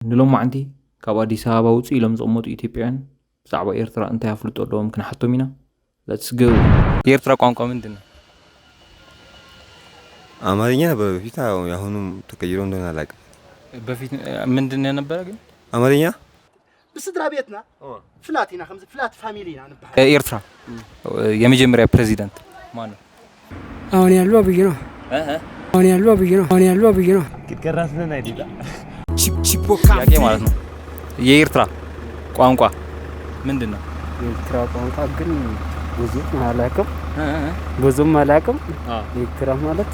ንሎማዓንቲ ካብ ኣዲስ ኣበባ ውፅእ ኢሎም ዝቕመጡ ኢትዮጵያውያን ብዛዕባ ኤርትራ እንታይ ኣፍልጦ ኣለዎም ክንሓቶም ኢና። Let's go። የኤርትራ ቋንቋ ምንድን ነው? አማርኛ ነበረ በፊት። አዎ፣ የአሁኑም ተቀይሮ እንደሆነ አላውቅም። በፊት ምንድን ነው የነበረ ግን? አማርኛ። ብስድራ ቤትና flat ኢና፣ ከምዚ flat family ኢና ንበሃል። ኤርትራ የመጀመሪያ ፕሬዚዳንት ማን ነው? አሁን ያሉ አብይ ነው። አሁን ያሉ አብይ ነው። አሁን ያሉ አብይ ነው። ጥያቄ ማለት ነው። የኤርትራ ቋንቋ ምንድን ነው? የኤርትራ ቋንቋ ግን ብዙም አላውቅም፣ ብዙም አላውቅም። የኤርትራ ማለት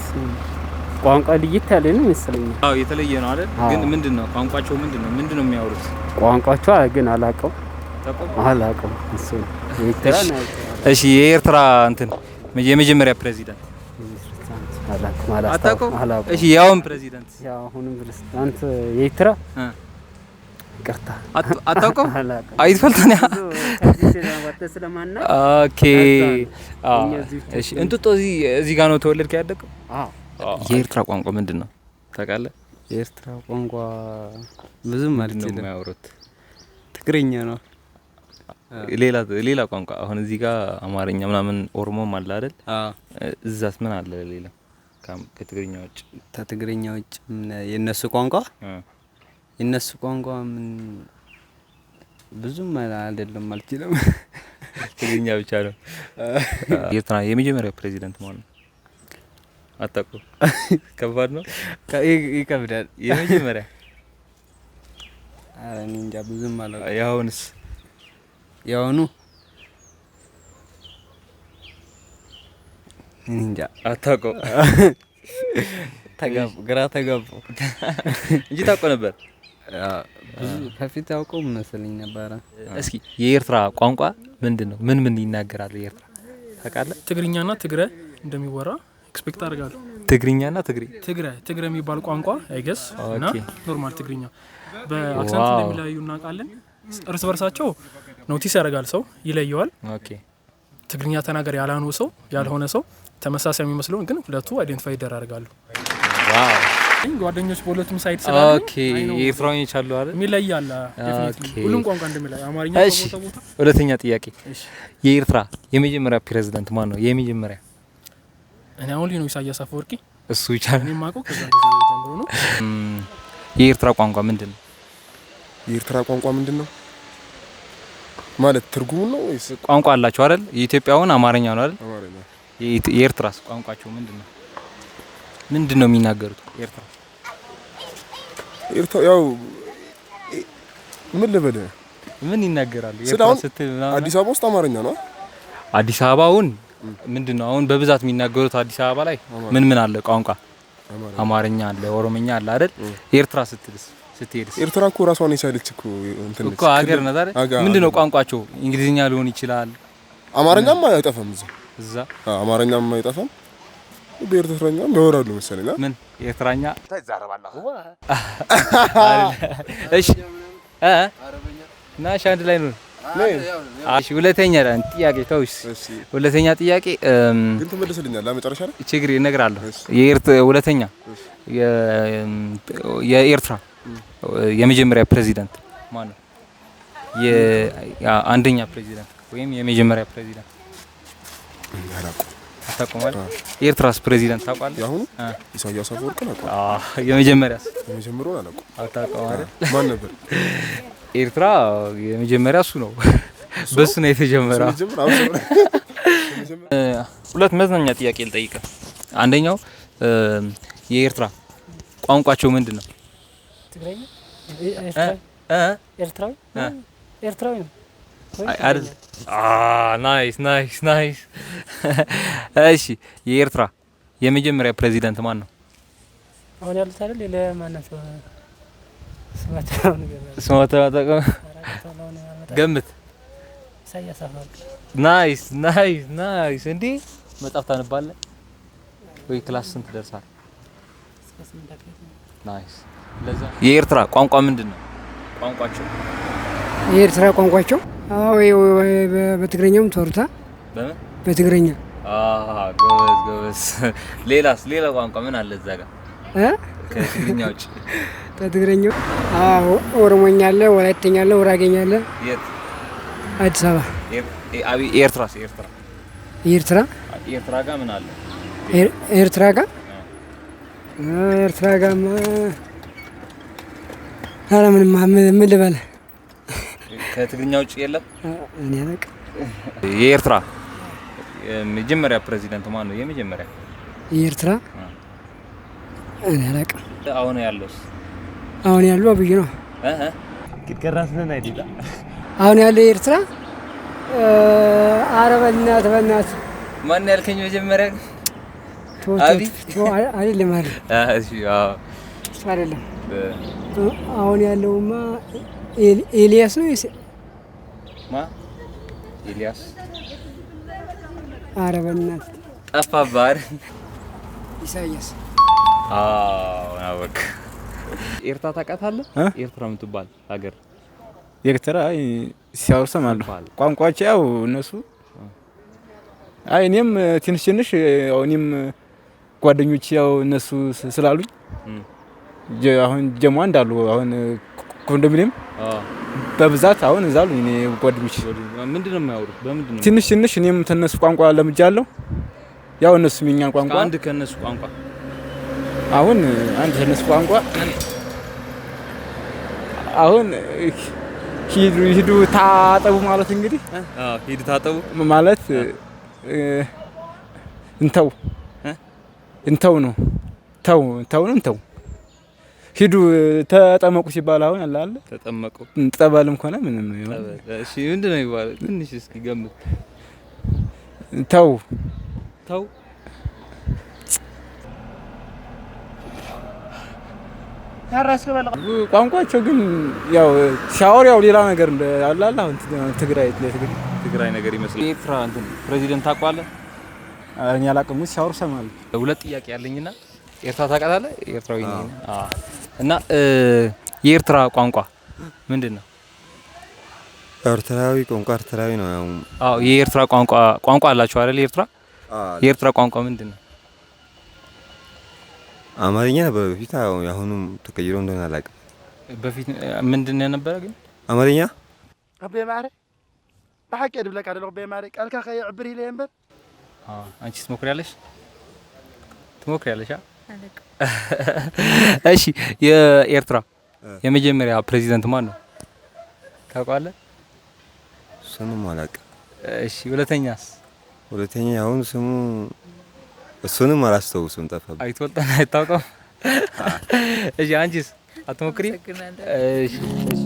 ቋንቋ ለየት ያለ ነው ይመስለኛል። አዎ፣ የተለየ ነው አይደል? አዎ። ግን ምንድን ነው ቋንቋቸው? ምንድን ነው ምንድን ነው የሚያወሩት? ቋንቋቸው ግን አላውቅም፣ አላውቅም። እሱ ነው የኤርትራ ነው። እሺ፣ የኤርትራ እንትን የመጀመሪያ ፕሬዚዳንት? አላውቅም፣ አታውቀውም? አላውቅም። እሺ፣ ያውን ፕሬዚዳንት? ያው አሁንም ፕሬዚዳንት የኤርትራ ይቅርታ። አታውቀውም? አላውቅም። አይትፈልጥን? ብዙ ከዚህ ስለወጣ ስለማናውቅ። እኛ እዚህ ብቻ። እሺ፣ እንጦጦ እዚህ ጋር ነው ተወለድክ ያደግከው? አዎ። የኤርትራ ቋንቋ ምንድን ነው ታውቃለህ? የኤርትራ ቋንቋ ብዙም ምንድን ነው አልችልም። የሚያወሩት? ትግርኛ ነው። ሌላ ሌላ ቋንቋ አሁን እዚህ ጋር አማርኛ ምናምን ኦሮሞም አለ አይደል? አዎ። እዛስ ምን አለ ሌላ ከትግርኛ ውጭ? ከትግርኛ ውጭ ምን የእነሱ ቋንቋ የእነሱ ቋንቋ ምን ብዙም አይደለም፣ አልችልም። ትግርኛ ብቻ ነው። የኤርትራ የመጀመሪያ ፕሬዚዳንት ማን ነው? አታውቀውም? ከባድ ነው። ይከብዳል። የመጀመሪያ። ኧረ እኔ እንጃ፣ ብዙም አላውቅም። የአሁንስ? የአሁኑ እኔ እንጃ። አታውቀውም? ተጋቡ፣ ግራ ተጋቡ። እንጂ ታውቀው ነበር። ብዙ ከፊት ያውቀው መሰለኝ ነበረ። እስኪ የኤርትራ ቋንቋ ምንድን ነው? ምን ምን ይናገራሉ የኤርትራ ታውቃለህ? ትግርኛና ትግረ እንደሚወራ expect አደርጋለሁ። ትግርኛና ትግሬ። ትግረ ትግረ የሚባል ቋንቋ I guess እና normal ትግርኛ በ accent እንደሚለያዩ እናውቃለን። እርስ በርሳቸው notice ያደርጋል፣ ሰው ይለየዋል። ትግርኛ ተናጋሪ ያልሆነ ሰው ተመሳሳይ የሚመስለውን ግን ሁለቱ identify ይደራርጋሉ። ጓደኞች በሁለቱም side ስላሉ የኤርትራውያን አሉ አይደል? የሚለይ አለ definitely። ሁሉም ቋንቋ እንደሚለይ አማርኛ ከቦታ ቦታ። ሁለተኛ ጥያቄ፣ የኤርትራ የመጀመሪያ ፕሬዝዳንት ማን ነው? የመጀመሪያ። እኔ አሁን ነው ኢሳያስ አፈወርቂ። እሱ ይቻላል። እኔ የማውቀው ከዛ ጊዜ ጀምሮ ነው። የኤርትራ ቋንቋ ምንድን ነው? የኤርትራ ቋንቋ ምንድን ነው ማለት ትርጉሙ ነው ወይስ? ቋንቋ አላቸው አይደል? የኢትዮጵያውን አማርኛ ነው አይደል? አማርኛ። የኤርትራስ ቋንቋቸው ምንድን ነው? ምንድን ነው የሚናገሩት ኤርትራ? ኤርትራ ያው ምን ልበልህ? ምን ይናገራሉ? ስለ ኤርትራ አሁን ስትል ምናምን አዲስ አበባ ውስጥ አማርኛ ነው። አዲስ አበባውን ምንድን ነው አሁን በብዛት የሚናገሩት አዲስ አበባ ላይ ምን ምን አለ ቋንቋ? አማርኛ። አማርኛ አለ፣ ኦሮምኛ አለ አይደል? ኤርትራ ስትልስ ስትሄድስ? ኤርትራ እኮ ራሷን የቻለች እኮ እንትን ነች። እኮ ሀገር ናት አይደል? ምንድን ነው ቋንቋቸው? እንግሊዝኛ ሊሆን ይችላል። አማርኛም አይጠፋም እዛ። እዛ። አዎ፣ አማርኛም አይጠፋም። በኤርትራኛም ያወራሉ መሰለኝ። ምን ኤርትራኛ? እሺ እ እና እሺ አንድ ላይ ነው። እሺ፣ ሁለተኛ ጥያቄ ተውሽ። ሁለተኛ ጥያቄ ግን ትመልስልኛለህ መጨረሻ ላይ? ችግር እነግርሃለሁ። የኤርትራ ሁለተኛ የኤርትራ የመጀመሪያ ፕሬዚዳንት ማን ነው? የአንደኛ ፕሬዚዳንት ወይም የመጀመሪያ ፕሬዚዳንት? አላውቅም። አታውቀውም አይደል? የኤርትራስ ፕሬዚዳንት ታውቃለህ? የአሁኑ ኢሳያስ አፈወርቂን አውቀዋለሁ። የመጀመሪያስ? የመጀመሪያውን አላውቅም። አታውቀውም አይደል? ማን ነበር? ኤርትራ የመጀመሪያ እሱ ነው። በሱ ነው የተጀመረው። ሁለት መዝናኛ ጥያቄ ልጠይቅህ። አንደኛው የኤርትራ ቋንቋቸው ምንድን ነው? ትግረኛ። እ? ኤርትራዊ። ኤርትራዊ ነው። አይደል? Nice, nice, nice። እሺ፣ የኤርትራ የመጀመሪያ ፕሬዚዳንት ማን ነው? አሁን ያሉት አይደል? ለማን ናቸው? ስማቸው ስማቸው አታውቅም? ገምት። ኢሳያስ አፈወርቂ። Nice, nice, nice። እንዴ፣ መጽሐፍ ታነባለህ ወይ? Class ስንት ደርሳል? Nice። ለዛ የኤርትራ ቋንቋ ምንድን ነው? ቋንቋቸው? የኤርትራ ቋንቋቸው አዎ፣ በትግረኛም ተወርታ። በምን? በትግረኛ። ጎበዝ ጎበዝ። ሌላስ? ሌላ ቋንቋ ምን አለ እዛ ጋር? እ? ከትግርኛ ውጭ? ከትግርኛ አዎ፣ ኦሮሞኛ አለ፣ ወላይተኛ አለ፣ ጉራጌኛ አለ። የት? አዲስ አበባ። ኤርትራስ? ኤርትራ ኤርትራ ኤርትራ ጋር ምን አለ? ኤርትራ ጋር ኤርትራ ጋርማ ኧረ ምንም ምን ልበል? ከትግርኛ ውጭ የለም? እኔ አላውቅም። የኤርትራ የመጀመሪያ ፕሬዚዳንት ማን ነው? የመጀመሪያ የኤርትራ እኔ አላውቅም። አሁን ያለውስ? አሁን ያለው አብይ ነው። አሁን ያለው የኤርትራ ኧረ በእናትህ በእናትህ ማን ያልከኝ መጀመሪያ? አብይ አይደለም አይደለም። እሺ አዎ እሱ አይደለም። አሁን ያለውማ ኤልያስ ነው። ማ ኤልያስ? ኧረ በእናትህ ጠፋብህ አይደል? ኢሳያስ። አዎ አወቅ። ኤርትራ ታውቃታለህ? ኤርትራ የምትባል ሀገር? ኤርትራ ሲያወሩ እሰማለሁ። ቋንቋቸው ያው እነሱ አይ እኔም ትንሽ ትንሽ ያው እኔም ጓደኞች ያው እነሱ ስላሉኝ አሁን ጀሞ እንዳሉ አሁን ኮንዶሚኒየም በብዛት አሁን እዛ አሉ እኔ ጓደኞች። ምንድነው የሚያወሩት? በምንድነው? ትንሽ ትንሽ እኔም ተነሱ ቋንቋ ለምጃለሁ። ያው እነሱም የኛን ቋንቋ አንድ ከነሱ ቋንቋ አሁን አንድ ከነሱ ቋንቋ አሁን ሂዱ ታጠቡ ማለት እንግዲህ አዎ ሂዱ ታጠቡ ማለት እንተው እንተው ነው። ተው ተው ነው እንተው። ሂዱ ተጠመቁ ሲባል አሁን አለ አይደል? ተጠመቁ ጠበልም ከሆነ ምንም እሺ ምንድነው የሚባለው? ትንሽ እስኪ ገምት። ተው ተው ቋንቋቸው ግን ያው ሲያወሩ ያው ሌላ ነገር አለ አይደል? አሁን ትግራይ ትግራይ ነገር ይመስላል። የኤርትራ እንትን ፕሬዚዳንት ታውቀዋለህ? እኔ አላውቅም፣ ሲያወሩ እሰማለሁ። ሁለት ጥያቄ ያለኝና ኤርትራ ታውቃታለህ? ኤርትራዊ ነኝ። አዎ። እና የኤርትራ ቋንቋ ምንድነው? ኤርትራዊ ቋንቋ ኤርትራዊ ነው። ያው አዎ የኤርትራ ቋንቋ አላችሁ አይደል? ኤርትራ የኤርትራ ቋንቋ ምንድነው? አማርኛ ነበር በፊት። አሁንም ተቀይሮ እንደሆነ አላውቅም። በፊት ምንድነው የነበረ ግን? አማርኛ አበይ ማረ بحكي ادب لك على لغبي ماري قالك خي عبري لي انبر አንቺ ትሞክሪያለሽ? ትሞክሪያለሽ? እሺ የኤርትራ የመጀመሪያ ፕሬዚዳንት ማን ነው? ታውቀዋለህ? ስሙም አላውቅም። እሺ ሁለተኛስ? ሁለተኛ አሁን ስሙ እሱንም አላስታውስም፣ ጠፋብኝ። አይተወጣን አይታወቅም። እሺ አንቺስ አትሞክሪም? እሺ እሺ።